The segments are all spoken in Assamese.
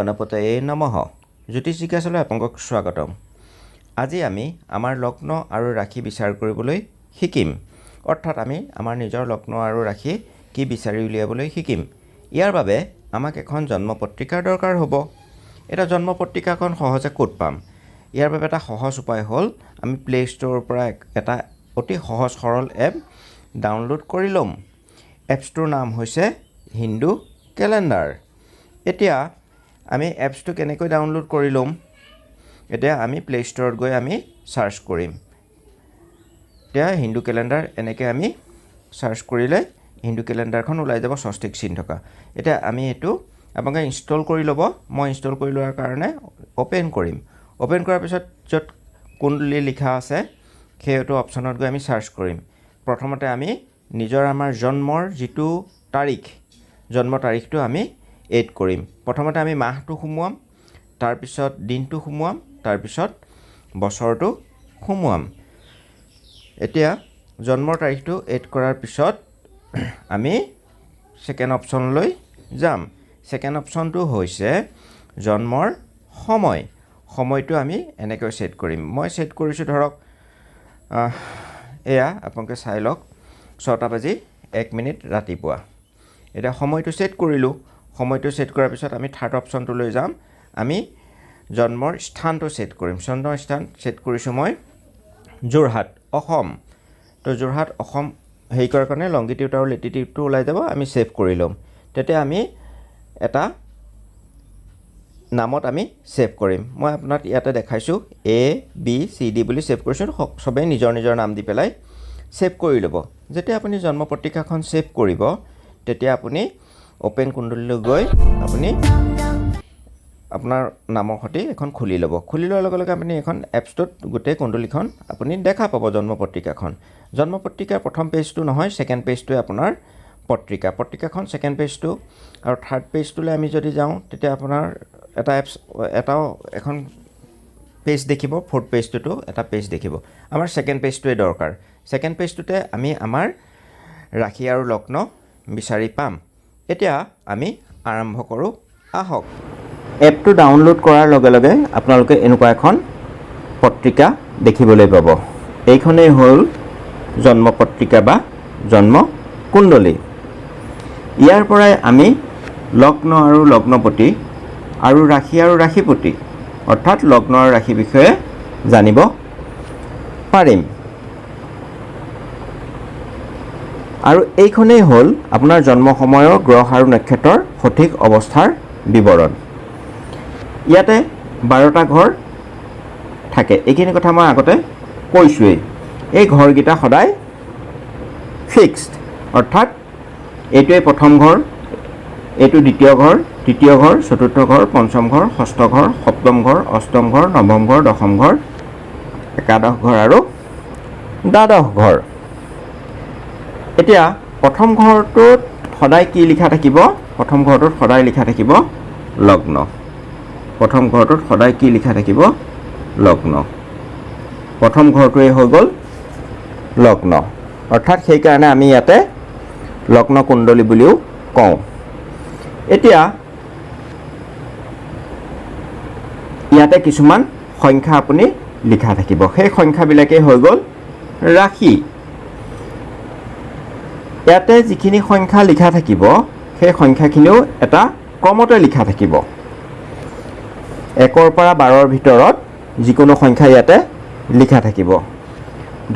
গণপতয়ে নমঃ। জ্যোতিষ জিজ্ঞাসালৈ আপোনালোকক স্বাগতম। আজি আমি আমাৰ লগ্ন আৰু ৰাশি বিচাৰ কৰিবলৈ শিকিম, অৰ্থাৎ আমি আমাৰ নিজৰ লগ্ন আৰু ৰাশি কি বিচাৰি উলিয়াবলৈ শিকিম। ইয়াৰ বাবে আমাক এখন জন্ম পত্ৰিকাৰ দৰকাৰ হ'ব। এতিয়া জন্ম পত্ৰিকাখন সহজে ক'ত পাম? ইয়াৰ বাবে এটা সহজ উপায় হ'ল আমি প্লে' ষ্ট'ৰৰ পৰা এটা অতি সহজ সৰল এপ ডাউনলোড কৰি ল'ম। এপছটোৰ নাম হৈছে হিন্দু কেলেণ্ডাৰ। এতিয়া আমি এপছটো কেনেকৈ ডাউনলোড কৰি ল'ম? এতিয়া আমি প্লে' ষ্ট'ৰত গৈ আমি চাৰ্চ কৰিম। এতিয়া হিন্দু কেলেণ্ডাৰ এনেকৈ আমি চাৰ্চ কৰিলে হিন্দু কেলেণ্ডাৰখন ওলাই যাব, স্বস্তিক চিন থকা। এতিয়া আমি এইটো আপোনালোকে ইনষ্টল কৰি ল'ব। মই ইনষ্টল কৰি লোৱাৰ কাৰণে অ'পেন কৰিম। অ'পেন কৰাৰ পিছত য'ত কুণ্ডলী লিখা আছে সেইটো অপশ্যনত গৈ আমি চাৰ্চ কৰিম। প্ৰথমতে আমি নিজৰ আমাৰ জন্মৰ যিটো তাৰিখ, জন্ম তাৰিখটো আমি এড কৰিম। প্ৰথমতে আমি মাহটো সোমোৱাম, তাৰপিছত দিনটো সোমোৱাম, তাৰপিছত বছৰটো সোমোৱাম। এতিয়া জন্মৰ তাৰিখটো এড কৰাৰ পিছত আমি ছেকেণ্ড অপশ্যনলৈ যাম। ছেকেণ্ড অপশ্যনটো হৈছে জন্মৰ সময়। সময়টো আমি এনেকৈ ছেট কৰিম। মই ছেট কৰিছোঁ ধৰক, এয়া আপোনালোকে চাই লওক, 6:01 ৰাতিপুৱা। এতিয়া সময়টো ছেট কৰিলোঁ। সময়টো ছেট কৰাৰ পিছত আমি থাৰ্ড অপশ্যনটোলৈ যাম। আমি জন্মৰ স্থানটো ছেট কৰিম। জন্মৰ স্থান ছেট কৰিছোঁ মই যোৰহাট, অসম। তো যোৰহাট অসম হেৰি কৰাৰ কাৰণে লংগিটিউড আৰু লেটিটিউডটো ওলাই যাব, আমি ছেভ কৰি ল'ম। তেতিয়া আমি এটা নামত আমি ছেভ কৰিম। মই আপোনাক ইয়াতে দেখাইছোঁ এ বি চি ডি বুলি ছেভ কৰিছোঁ। চবেই নিজৰ নিজৰ নাম দি পেলাই ছেভ কৰি ল'ব। যেতিয়া আপুনি জন্ম পত্ৰিকাখন ছেভ কৰিব, তেতিয়া আপুনি অ'পেন কুণ্ডলীলৈ গৈ আপুনি আপোনাৰ নামৰ সৈতে এখন খুলি ল'ব। খুলি লোৱাৰ লগে লগে আপুনি এখন এপছটোত গোটেই কুণ্ডলীখন আপুনি দেখা পাব, জন্ম পত্ৰিকাখন। জন্ম পত্ৰিকাৰ প্ৰথম পেজটো নহয়, ছেকেণ্ড পেজটোৱে আপোনাৰ পত্ৰিকা। পত্ৰিকাখন ছেকেণ্ড পেজটো আৰু থাৰ্ড পেজটোলৈ আমি যদি যাওঁ, তেতিয়া আপোনাৰ এটা এপছ এটাও এখন পেজ দেখিব, ফ'ৰ্থ পেজটোতো এটা পেজ দেখিব। আমাৰ ছেকেণ্ড পেজটোৱে দৰকাৰ। ছেকেণ্ড পেজটোতে আমি আমাৰ ৰাশি আৰু লগ্ন বিচাৰি পাম। এতিয়া আমি আৰম্ভ কৰোঁ আহক। এপটো ডাউনলোড কৰাৰ লগে লগে আপোনালোকে এনেকুৱা এখন পত্ৰিকা দেখিবলৈ পাব। এইখনেই হ'ল জন্ম পত্ৰিকা বা জন্ম কুণ্ডলী। ইয়াৰ পৰাই আমি লগ্ন আৰু লগ্নপতি আৰু ৰাশি আৰু ৰাশিপতি, অৰ্থাৎ লগ্ন আৰু ৰাশিৰ বিষয়ে জানিব পাৰিম। আৰু এইখনেই হ'ল আপোনাৰ জন্ম সময়ৰ গ্ৰহ আৰু নক্ষত্ৰৰ সঠিক অৱস্থাৰ বিৱৰণ। ইয়াতে 12টা ঘৰ থাকে। এইখিনি কথা মই আগতে কৈছোঁৱেই। এই ঘৰকেইটা সদায় ফিক্সড, অৰ্থাৎ এইটোৱেই প্ৰথম ঘৰ, এইটো দ্বিতীয় ঘৰ, তৃতীয় ঘৰ, চতুৰ্থ ঘৰ, পঞ্চম ঘৰ, ষষ্ঠ ঘৰ, সপ্তম ঘৰ, অষ্টম ঘৰ, নৱম ঘৰ, দশম ঘৰ, একাদশ ঘৰ আৰু দ্বাদশ ঘৰ। এতিয়া প্ৰথম ঘৰটোত সদায় কি লিখা থাকিব? প্ৰথম ঘৰটোত সদায় লিখা থাকিব লগ্ন। প্ৰথম ঘৰটোত সদায় কি লিখা থাকিব? লগ্ন। প্ৰথম ঘৰটোৱে হৈ গ'ল লগ্ন, অৰ্থাৎ সেইকাৰণে আমি ইয়াতে লগ্ন কুণ্ডলী বুলিও কওঁ। এতিয়া ইয়াতে কিছুমান সংখ্যা আপুনি লিখা থাকিব, সেই সংখ্যাবিলাকেই হৈ গ'ল ৰাশি। ইয়াতে যিখিনি সংখ্যা লিখা থাকিব সেই সংখ্যাখিনিও এটা ক্ৰমতে লিখা থাকিব। 1ৰ পৰা 12ৰ ভিতৰত যিকোনো সংখ্যা ইয়াতে লিখা থাকিব।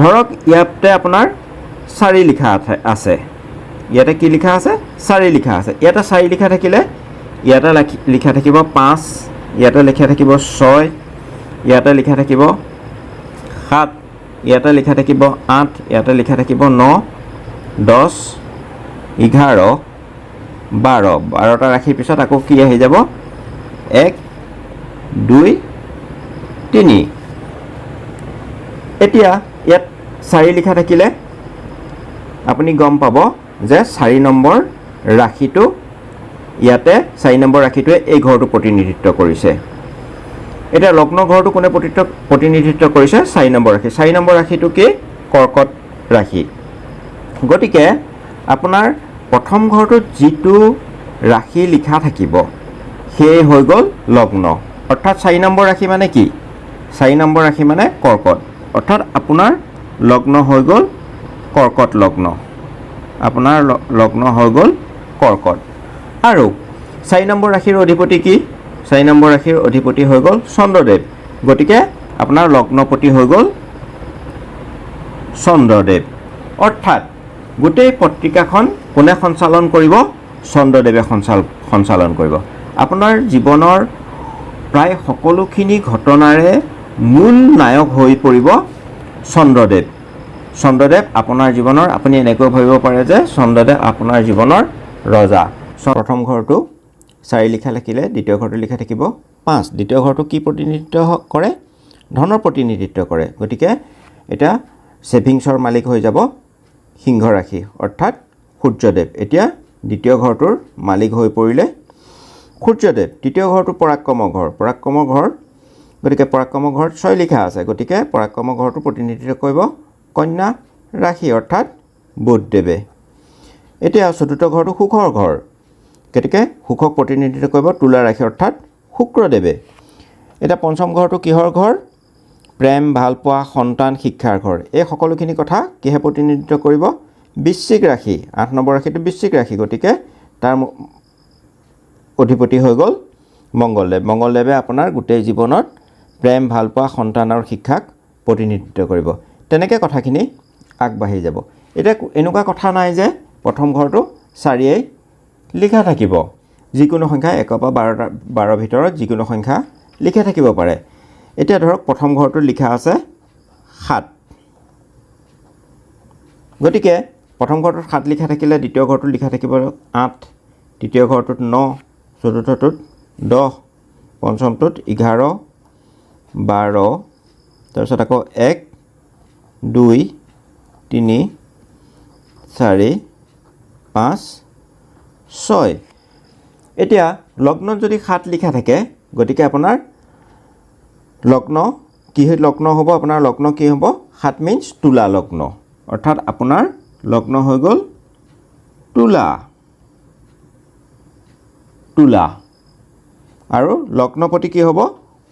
ধৰক ইয়াতে আপোনাৰ 4 লিখা আছে। ইয়াতে কি লিখা আছে? 4 লিখা আছে। ইয়াতে 4 লিখা থাকিলে ইয়াতে লিখা থাকিব 5, ইয়াতে লিখা থাকিব 6, ইয়াতে লিখা থাকিব 7, ইয়াতে লিখা থাকিব 8, ইয়াতে লিখা থাকিব 9, 10, 11, 12। 12টা ৰাশিৰ পিছত আকৌ কি আহি যাব? 1, 2, 3। এতিয়া ইয়াত 4 লিখা থাকিলে আপুনি গম পাব যে 4 নম্বৰ ৰাশিটো, ইয়াতে 4 নম্বৰ ৰাশিটোৱে এই ঘৰটো প্ৰতিনিধিত্ব কৰিছে। এতিয়া লগ্ন ঘৰটো কোনে প্ৰতিনিধিত্ব কৰিছে? 4 নম্বৰ ৰাশি। 4 নম্বৰ ৰাশিটো কি? কৰ্কট ৰাশি। গতিকে আপোনাৰ প্ৰথম ঘৰটোত যিটো ৰাশি লিখা থাকিব সেয়ে হৈ গ'ল লগ্ন। অৰ্থাৎ 4 নম্বৰ ৰাশি মানে কি? 4 নম্বৰ ৰাশি মানে কৰ্কট। অৰ্থাৎ আপোনাৰ লগ্ন হৈ গ'ল কৰ্কট লগ্ন। আপোনাৰ লগ্ন হৈ গ'ল কৰ্কট। আৰু 4 নম্বৰ ৰাশিৰ অধিপতি কি? 4 নম্বৰ ৰাশিৰ অধিপতি হৈ গ'ল চন্দ্ৰদেৱ। গতিকে আপোনাৰ লগ্নপতি হৈ গ'ল চন্দ্ৰদেৱ। অৰ্থাৎ গোটেই পত্ৰিকাখন কোনে সঞ্চালন কৰিব? চন্দ্ৰদেৱে সঞ্চালন কৰিব। আপোনাৰ জীৱনৰ প্ৰায় সকলোখিনি ঘটনাৰে মূল নায়ক হৈ পৰিব চন্দ্ৰদেৱ। চন্দ্ৰদেৱ আপোনাৰ জীৱনৰ, আপুনি এনেকৈ ভাবিব পাৰে যে চন্দ্ৰদেৱ আপোনাৰ জীৱনৰ ৰজা। প্ৰথম ঘৰটো 4 লিখা লিখিলে দ্বিতীয় ঘৰটো লিখা থাকিব 5। দ্বিতীয় ঘৰটো কি প্ৰতিনিধিত্ব কৰে? ধনৰ প্ৰতিনিধিত্ব কৰে। গতিকে এতিয়া ছেভিংছৰ মালিক হৈ যাব সিংহ ৰাশি অৰ্থাৎ সূৰ্যদেৱ। এতিয়া দ্বিতীয় ঘৰটোৰ মালিক হৈ পৰিলে সূৰ্যদেৱ। তৃতীয় ঘৰটো পৰাক্ৰমৰ ঘৰ, পৰাক্ৰমৰ ঘৰ, গতিকে পৰাক্ৰমৰ ঘৰত 6 লিখা আছে। গতিকে পৰাক্ৰমৰ ঘৰটো প্ৰতিনিধিত্ব কৰিব কন্যা ৰাশি অৰ্থাৎ বুধদেৱে। এতিয়া চতুৰ্থ ঘৰটো সুখৰ ঘৰ, গতিকে সুখক প্ৰতিনিধিত্ব কৰিব তুলা ৰাশি অৰ্থাৎ শুক্ৰদেৱে। এতিয়া পঞ্চম ঘৰটো কিহৰ ঘৰ? প্ৰেম, ভালপোৱা, সন্তান, শিক্ষাৰ ঘৰ। এই সকলোখিনি কথা কিহে প্ৰতিনিধিত্ব কৰিব? বৃশ্চিক ৰাশি। 8 নম্বৰ ৰাশিটো বৃশ্চিক ৰাশি, গতিকে তাৰ অধিপতি হৈ গ'ল মংগলদেৱ। মংগলদেৱে আপোনাৰ গোটেই জীৱনত প্ৰেম, ভালপোৱা, সন্তান আৰু শিক্ষাক প্ৰতিনিধিত্ব কৰিব। তেনেকৈ কথাখিনি আগবাঢ়ি যাব। এতিয়া এনেকুৱা কথা নাই যে প্ৰথম ঘৰটো 4 লিখা থাকিব। যিকোনো সংখ্যা 1 পৰা 12 ভিতৰত যিকোনো সংখ্যা লিখা থাকিব পাৰে। এতিয়া ধৰক প্ৰথম ঘৰটোত লিখা আছে 7। গতিকে প্ৰথম ঘৰটোত 7 লিখা থাকিলে দ্বিতীয় ঘৰটোত লিখা থাকিব 8, তৃতীয় ঘৰটোত 9, চতুৰ্থটোত 10, পঞ্চমটোত 11, 12, তাৰপিছত আকৌ 1, 2, 3, 4, 5, 6। এতিয়া লগ্নত যদি 7 লিখা থাকে, গতিকে আপোনাৰ লগ্ন কি লগ্ন হ'ব? আপোনাৰ লগ্ন কি হ'ব? 7 মিনছ তুলা লগ্ন। অৰ্থাৎ আপোনাৰ লগ্ন হৈ গ'ল তুলা। তুলা। আৰু লগ্নপতি কি হ'ব?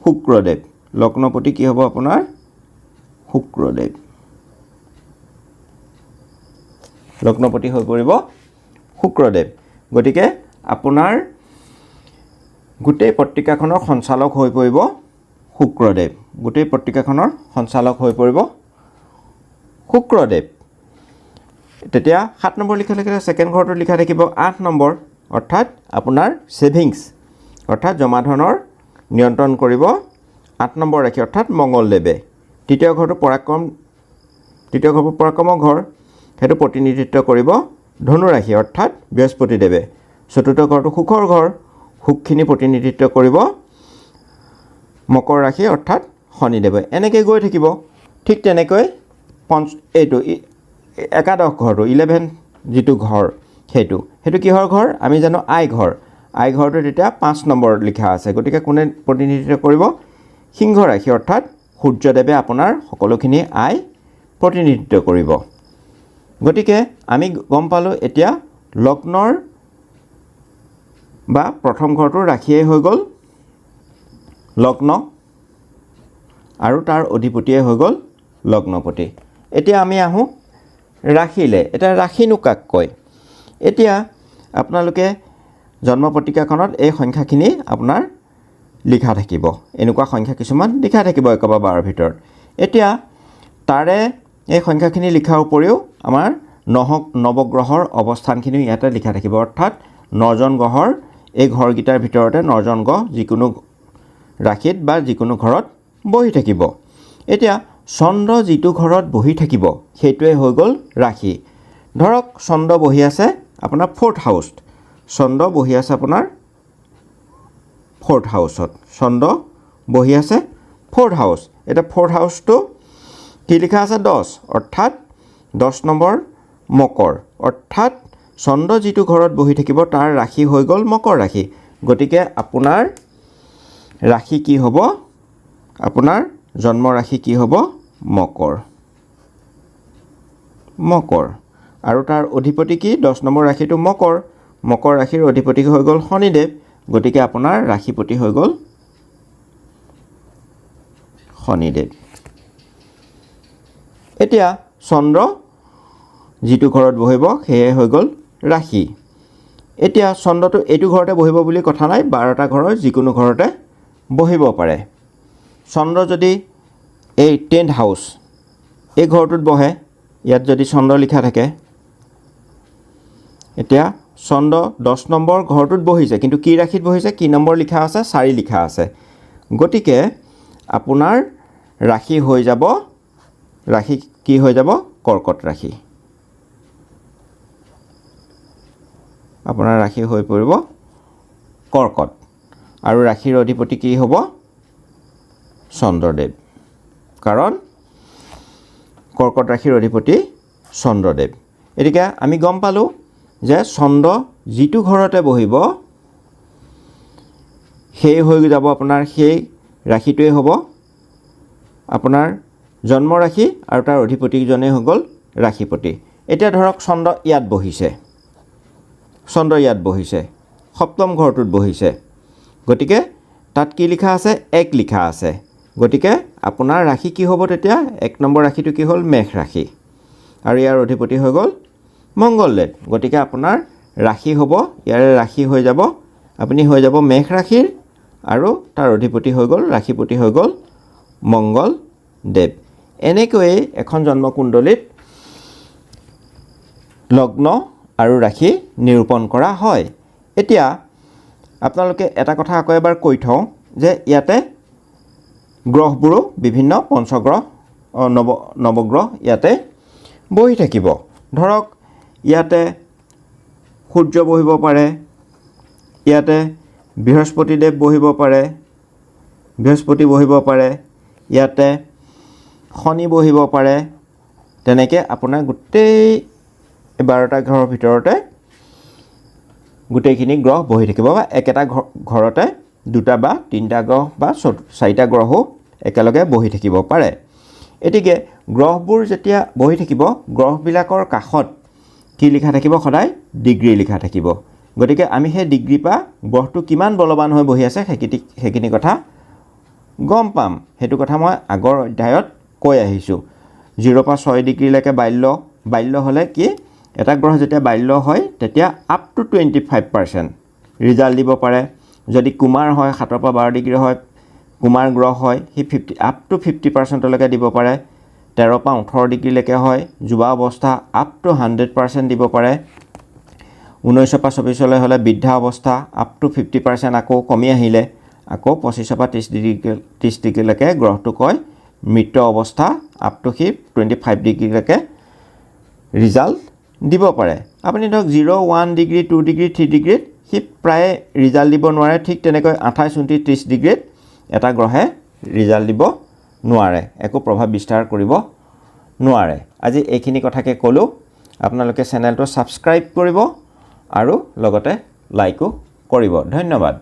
শুক্ৰদেৱ। লগ্নপতি কি হ'ব আপোনাৰ? শুক্ৰদেৱ। লগ্নপতি হৈ পৰিব শুক্ৰদেৱ। গতিকে আপোনাৰ গোটেই পত্ৰিকাখনৰ সঞ্চালক হৈ পৰিব শুক্ৰদেৱ। গোটেই পত্ৰিকাখনৰ সঞ্চালক হৈ পৰিব শুক্ৰদেৱ। তেতিয়া 7 নম্বৰ লিখা থাকিলে ছেকেণ্ড ঘৰটোত লিখা থাকিব 8 নম্বৰ, অৰ্থাৎ আপোনাৰ ছেভিংছ অৰ্থাৎ জমা ধনৰ নিয়ন্ত্ৰণ কৰিব 8 নম্বৰ ৰাশি অৰ্থাৎ মংগলদেৱে। তৃতীয় ঘৰটো পৰাক্ৰম, তৃতীয় ঘৰটো পৰাক্ৰমৰ ঘৰ, সেইটো প্ৰতিনিধিত্ব কৰিব ধনুৰাশি অৰ্থাৎ বৃহস্পতিদেৱে। চতুৰ্থ ঘৰটো সুখৰ ঘৰ, সুখখিনি প্ৰতিনিধিত্ব কৰিব মকৰ ৰাশি অৰ্থাৎ শনিদেৱে। এনেকৈ গৈ থাকিব। ঠিক তেনেকৈ এইটো একাদশ ঘৰটো, 11 যিটো ঘৰ, সেইটো কিহৰ ঘৰ? আমি জানো আই ঘৰ। আই ঘৰটো তেতিয়া 5 নম্বৰ লিখা আছে। গতিকে কোনে প্ৰতিনিধিত্ব কৰিব? সিংহ ৰাশি অৰ্থাৎ সূৰ্যদেৱে আপোনাৰ সকলোখিনি আই প্ৰতিনিধিত্ব কৰিব। গতিকে আমি গম পালোঁ এতিয়া লগ্নৰ বা প্ৰথম ঘৰটোৰ ৰাশিয়েই হৈ গ'ল লগ্ন আৰু তাৰ অধিপতিয়ে হৈ গ'ল লগ্নপতি। এতিয়া আমি আহোঁ ৰাশিলে। এতিয়া ৰাশিনো কাক কয়? এতিয়া আপোনালোকে জন্ম পত্ৰিকাখনত এই সংখ্যাখিনি আপোনাৰ লিখা থাকিব, এনেকুৱা সংখ্যা কিছুমান লিখা থাকিব 1 পৰা 12 ভিতৰত। এতিয়া তাৰে এই সংখ্যাখিনি লিখাৰ উপৰিও আমাৰ নৱগ্ৰহৰ অৱস্থানখিনিও ইয়াতে লিখা থাকিব। অৰ্থাৎ নজন গ্ৰহৰ এই ঘৰকেইটাৰ ভিতৰতে নজন গ্ৰহ যিকোনো ৰাশিত বা যিকোনো ঘৰত বহি থাকিব। এতিয়া চন্দ্ৰ যিটো ঘৰত বহি থাকিব সেইটোৱে হৈ গ'ল ৰাশি। ধৰক চন্দ্ৰ বহি আছে আপোনাৰ ফ'ৰ্থ হাউচ, চন্দ্ৰ বহি আছে আপোনাৰ ফ'ৰ্থ হাউচত, চন্দ্ৰ বহি আছে ফ'ৰ্থ হাউচ। এতিয়া ফ'ৰ্থ হাউচটো কি লিখা আছে? 10, অৰ্থাৎ 10 নম্বৰ মকৰ। অৰ্থাৎ চন্দ্ৰ যিটো ঘৰত বহি থাকিব তাৰ ৰাশি হৈ গ'ল মকৰ ৰাশি। গতিকে আপোনাৰ ৰাশি কি হ'ব? আপোনাৰ জন্ম ৰাশি কি হ'ব? মকৰ। মকৰ। আৰু তাৰ অধিপতি কি? 10 নম্বৰ ৰাশিটো মকৰ। মকৰ ৰাশিৰ অধিপতি হৈ গ'ল শনিদেৱ। গতিকে আপোনাৰ ৰাশিপতি হৈ গ'ল শনিদেৱ। এতিয়া চন্দ্ৰ যিটো ঘৰত বহিব সেয়ে হৈ গ'ল ৰাশি। এতিয়া চন্দ্ৰটো এইটো ঘৰতে বহিব বুলি কথা নাই, 12টা ঘৰৰ যিকোনো ঘৰতে বহিব পাৰে। চন্দ্ৰ যদি এই টেণ্ট হাউচ এই ঘৰটোত বহে, ইয়াত যদি চন্দ্ৰ লিখা থাকে, এতিয়া চন্দ্ৰ 10 নম্বৰ ঘৰটোত বহিছে, কিন্তু কি ৰাশিত বহিছে, কি নম্বৰ লিখা আছে, 4 লিখা আছে। গতিকে আপোনাৰ ৰাশি হৈ যাব, ৰাশি কি হৈ যাব, কৰ্কট ৰাশি। আপোনাৰ ৰাশি হৈ পৰিব কৰ্কট। আৰু ৰাশিৰ অধিপতি কি হ'ব, চন্দ্ৰদেৱ, কাৰণ কৰ্কট ৰাশিৰ অধিপতি চন্দ্ৰদেৱ। গতিকে আমি গম পালোঁ যে চন্দ্ৰ যিটো ঘৰতে বহিব সেই হৈ যাব আপোনাৰ সেই ৰাশিটোৱে হ'ব আপোনাৰ জন্ম ৰাশি আৰু তাৰ অধিপতিজনেই হৈ গ'ল ৰাশিপতি। এতিয়া ধৰক চন্দ্ৰ ইয়াত বহিছে, চন্দ্ৰ ইয়াত বহিছে, সপ্তম ঘৰটোত বহিছে, গতিকে তাত কি লিখা আছে, 1 লিখা আছে। গতিকে আপোনাৰ ৰাশি কি হ'ব তেতিয়া, 1 নম্বৰ ৰাশিটো কি হ'ল, মেষ ৰাশি, আৰু ইয়াৰ অধিপতি হৈ গ'ল মংগলদেৱ। গতিকে আপোনাৰ ৰাশি হ'ব, ইয়াৰে ৰাশি হৈ যাব, আপুনি হৈ যাব মেষ ৰাশিৰ, আৰু তাৰ অধিপতি হৈ গ'ল, ৰাশিপতি হৈ গ'ল মংগলদেৱ। এনেকৈয়ে এখন জন্মকুণ্ডলীত লগ্ন আৰু ৰাশি নিৰূপণ কৰা হয়। এতিয়া আপোনালোকে এটা কথা আকৌ এবাৰ কৈ থওঁ যে ইয়াতে গ্ৰহবোৰো বিভিন্ন পঞ্চগ্ৰহ, নৱগ্ৰহ ইয়াতে বহি থাকিব। ধৰক ইয়াতে সূৰ্য বহিব পাৰে, ইয়াতে বৃহস্পতিদেৱ বহিব পাৰে, বৃহস্পতি বহিব পাৰে, ইয়াতে শনি বহিব পাৰে। তেনেকৈ আপোনাৰ গোটেই 12টা ঘৰৰ ভিতৰতে গোটেইখিনি গ্ৰহ বহি থাকিব, বা একেটা ঘৰতে দুটা বা তিনিটা গ্ৰহ বা চাৰিটা গ্ৰহো একেলগে বহি থাকিব পাৰে। গতিকে গ্ৰহবোৰ যেতিয়া বহি থাকিব, গ্ৰহবিলাকৰ কাষত কি লিখা থাকিব, সদায় ডিগ্ৰী লিখা থাকিব। গতিকে আমি সেই ডিগ্ৰীৰ পৰা গ্ৰহটো কিমান বলৱান হৈ বহি আছে সেইখিনি কথা গম পাম। সেইটো কথা মই আগৰ অধ্যায়ত কৈ আহিছোঁ। জিৰ' পৰা 6 ডিগ্ৰীলৈকে বাল্য হ'লে কি, এটা গ্ৰহ যেতিয়া বাল্য হয় তেতিয়া আপ টু 25% ৰিজাল্ট দিব পাৰে। যদি কুমাৰ হয়, 7ৰ পৰা 12 ডিগ্ৰী হয়, কুমাৰ গ্ৰহ হয়, সি আপ টু 50%লৈকে দিব পাৰে। 13 পৰা 18 ডিগ্ৰীলৈকে হয়, যুৱা অৱস্থা আপ টু 100% দিব পাৰে। ঊনৈছৰ পৰা চৌবিছলৈ হ'লে বৃদ্ধা অৱস্থা আপ টু 50%, আকৌ কমি আহিলে আকৌ পঁচিছৰ পৰা ত্ৰিছ ডিগ্ৰীলৈকে গ্ৰহটো কয় মৃত অৱস্থা, আপ টু সি 25 ডিগ্ৰীলৈকে ৰিজাল্ট দিব পাৰে। আপুনি ধৰক 0, 1 ডিগ্ৰী, 2 ডিগ্ৰী, 3 ডিগ্ৰীত সি প্ৰায়ে ৰিজাল্ট দিব নোৱাৰে। ঠিক তেনেকৈ 28, 29, 30 ডিগ্ৰীত এটা গ্ৰহে ৰিজাল্ট দিব নোৱাৰে, একো প্ৰভাৱ বিস্তাৰ কৰিব নোৱাৰে। আজি এইখিনি কথাকে ক'লোঁ। আপোনালোকে চেনেলটো ছাবস্ক্ৰাইব কৰিব আৰু লগতে লাইকো কৰিব। ধন্যবাদ।